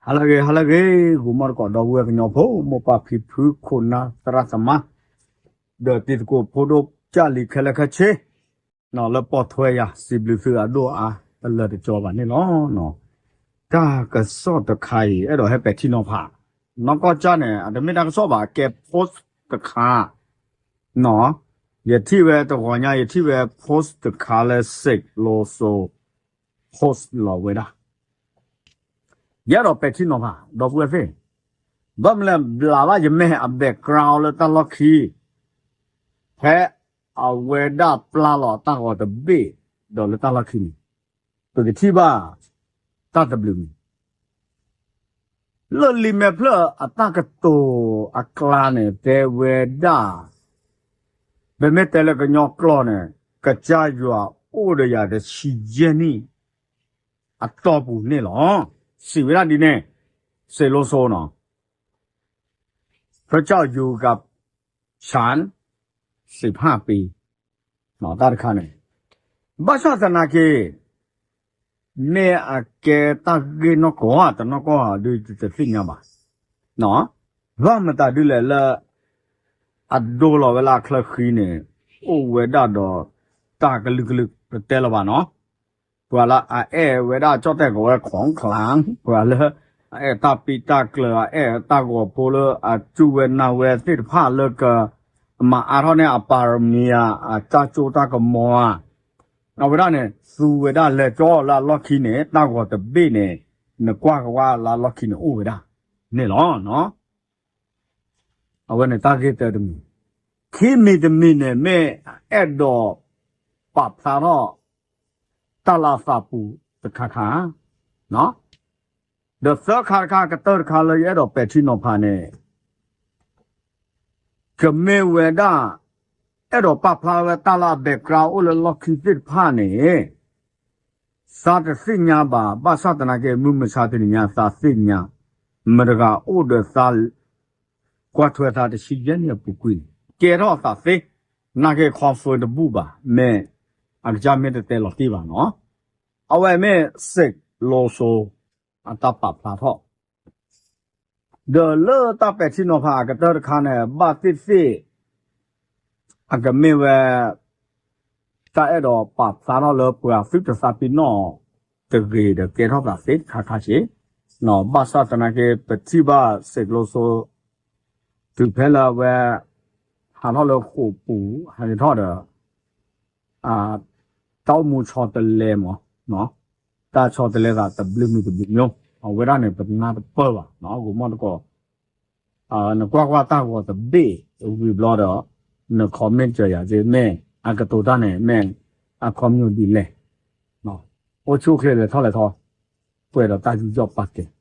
ဟါလၢအဂ့ၤ ဟါလၢအဂ့ၤ ဂီၤမီၢ်တကိး ဒီပုၢ်ဝဲၢ်ကညီဖိ မိၢ်ပၢ်ဖံဖု ခိၣ်နၢ်သရၣ်သမါ ဒီးတံၤသကိးဖိဒိၣ်ကၢ်လံၤခဲလၢာ်ခဲဆ့ လၢပိာ်ထွဲယၤ စံးဘျုးသုအဒိၣ်အါ တလၢတကီဘၣ်န့ၣ်လီၤ. တၢ်ကစီၣ်တခါအံၤ အဲၣ်ဒိးဟဲပဲာ်ထံနီၤဖး နီၢ်ကီၢ်ကၢ်န့ၣ် အတမ့ၢ်တၢ်ကစီၣ်ဘၣ် ကဲ post တခါ ယထံၣ်ဝဲတဂီၤညါ ယထံၣ်ဝဲ post တခါလၢ စ့းလိၤစိၤ post လီၤဝဲဒၣ် ယအဲၣ်ဒိးပဲာ်ထံနီၤဖး ဒီပုၢ်ဝဲၢ်သ့ၣ်, ဘၣ်မနုၤလဲၣ် ဘျးဘၣ်ယမဲာ်အ background လၢတၢ်လီၢ်ခံ ဖဲအဝဲဒၣ်ပျၢ်လီၤတၢ်ဂီၤတဘ့ၣ် ဒီးလၢတၢ်လီၢ်ခံန့ၣ် ပကထံၣ်ဘၣ် တၢ်သဘျုးမံၤ လၢလံာ်မဲာ်ဖျၢၣ်အတၢ်ကတိၤအကျါန့ၣ် တဲဝဲဒၣ် ပမ့ၢ်တဲလၢကညီကျိာ်န့ၣ် ကစၢ်ယွၤအိၣ်ဒီးယၤတဆံယဲၢ်နံၣ် အတီၢ်ပူၤန့ၣ်လီၤ. စံးဝဲဒၣ်ဒ်န့ၣ် စ့းလိၤစိၤနီၤ พระเจ้าอยู่กับฉันสิบห้าปี တၢ်တခါန့ၣ် ဘၣ်ဆၣ်သနာ်က့ မ့ၢ်အကဲတၢ်ဂ့ၢ်နီၢ်ကီၢ်ဧါ တနီၢ်ကီၢ်ဧါ ဒုးတသ့ၣ်ညါဘၣ်. ဘၣ်မတၤဒုးလဲၣ်လၢ အဒိလီၤဝဲလၢအချၢဃံန့ၣ် အိၣ်ဝဲဒၣ်ဒီး တၢ်ကလုာ်ကလုာ် ပတဲလၢၤဘၣ်နီၤ ပှၤလၢအအဲၣ်ဝဲဒၣ်ကၠီၣ်တဲၣ်ကီးဝဲ ของขลัง ပှၤလၢအအဲၣ်တၢ်ပံးတၢ်ကျၢၤ အအဲၣ်တၢ်ဂီၤဖိလၢအစူၢ်ဝဲနာ်ဝဲသ့ၣ်တဖၣ်လၢက မၤအါထီၣ်န့ၢ်အပါရမီၤဧါ အတၢ်စိတၢ်ကမီၤဧါ အဝဲဒၣ်န့ၣ် သူဝဲဒၣ်လဲၤကၠီလၢအလီၢ်ခံန့ၣ် တၢ်ဂီၤတဘ့ၣ်န့ၣ် နကွၢ်ကဝါလၢအလီၢ်ခံန့ၣ်အိၣ်ဝဲဒၣ်န့ၣ်လီၤ. အဝဲန့ၣ်တၢ်ဂ့ၢ်တၢတမံၤ, ခံမံၤတမံၤန့ၣ် မ့ၢ်အအဲၣ်ဒိးပာ်ဖျါထီၣ် တၢ်လၢအသးပူၤတခါခါ ဒီးသၢခါတခါ ကတၢၢ်တခါလၢယအဲၣ်ဒိးပဲာ်ထံနီၤဖးန့ၣ် ကမ့ၢ်ဝဲဒၣ် အဲၣ်ဒိးပာ်ဖျါဝဲတၢ်လၢအ background အိၣ်လၢလီၢ်ခံသ့ၣ်တဖၣ်န့ၣ် သးတသ့ၣ်ညါဘၣ် ဘၣ်ဆၣ်သနာ်က့ မုၢ်မဆါတနံၤညါသးသ့ၣ်ညါ မတၤတဂၤအိၣ်ဒီးသး ကွၢ်ထွဲသးတဆံယဲၢ်နံၣ်အပူၤကွံာ်န့ၣ် ကဲထီၣ်သးသ့ နာ်က့ confirm တဘူၣ်ဘၣ် မ့ၢ်အကစၢ်မ့ၢ်တတဲလီၤတံၢ်ဘၣ်နီၤ အဝဲမ့ၢ် စ့းလိၤစိၤ အတၢ်ပာ်ဖျါထီၣ် ဒီးလၢတၢ်ပဲာ်ထံနီၤဖးအကတၢၢ်တခါန့ၣ် ဘၣ်သ့ၣ်သ့ၣ် အကမ့ၢ်ဝဲ တၢ်အဲၣ်ဒိးပာ်ဖျါထီၣ်လၢပှၤသုတသးပ့ၤနီၣ်တဂ့ၤဒီးကဲထီၣ်သးသ့တခါခါက့ၤ, ဘၣ်ဆၣ်သနာ်က့ ပထံၣ်ဘၣ်စ့းလိၤစိၤ တုၤဖဲလၢအဝဲ ဟးထီၣ်လၢဃိာ်ပူၤ ဟးက့ၤထီၣ်ဒီး တၢ်အိၣ်မူဆီတလဲမး, တၢ်ဆီတလဲသးတဘျုးမံၤတဘျုးမံၤ, အဝဲဒၣ်န့ၣ် ပနၢ်တပၢၢ်ဘၣ်, ဂီၤမီၢ်တကိး နကွၢ်ကွၢ်တၢ်ဂီၤတဘ့ၣ်ဝံၤဘျီဒီး န comment စၢၤယၤက့ၤ မ့ၢ်အကတိၤတၢ်န့ၣ် မ့ၢ်အခီပညီ ဒ်လဲၣ်, အိၣ်ဆူၣ်အိၣ်ချ့လဲၤထီၣ်လဲၤထီ, ပှဲၤဒီးတၢ်ယူးယီၣ်ပာ်ကဲၤ